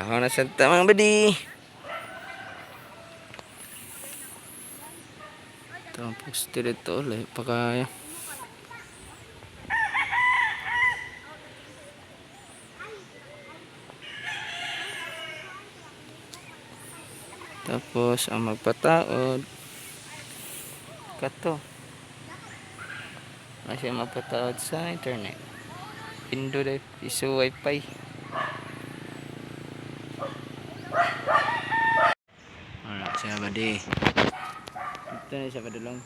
Ako na sa tamang badi. Ito ang poste dito. Lahi pa kaya. Tapos, ang magpataod. Kato. Masih mapataod sa internet. Indo dahil iso wifi. Wala siya badi. Ito na siya padulong.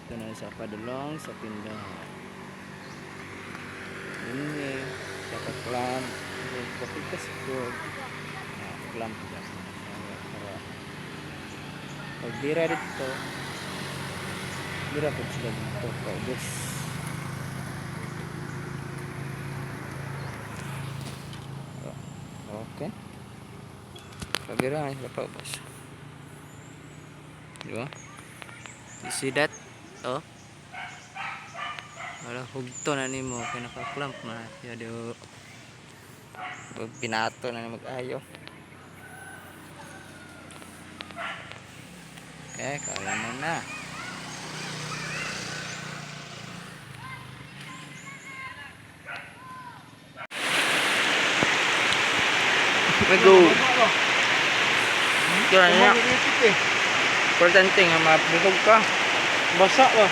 Ito na siya padulong sa tindahan. Yun eh. Sa kaklam. Kapitas ko. Ah, clamp dyan. Para pag bira dito, bira po sila dito. Paubos. Okay. Pabira na sila paubos. Di ba? You see that? Oh. Wala, hugto na nimo kay naka-clamp na siya do. Pag binato na ni mag-ayo. Okay, kaya mo na. Go. Kaya na. Importante nga mabukog ka. Basa ba?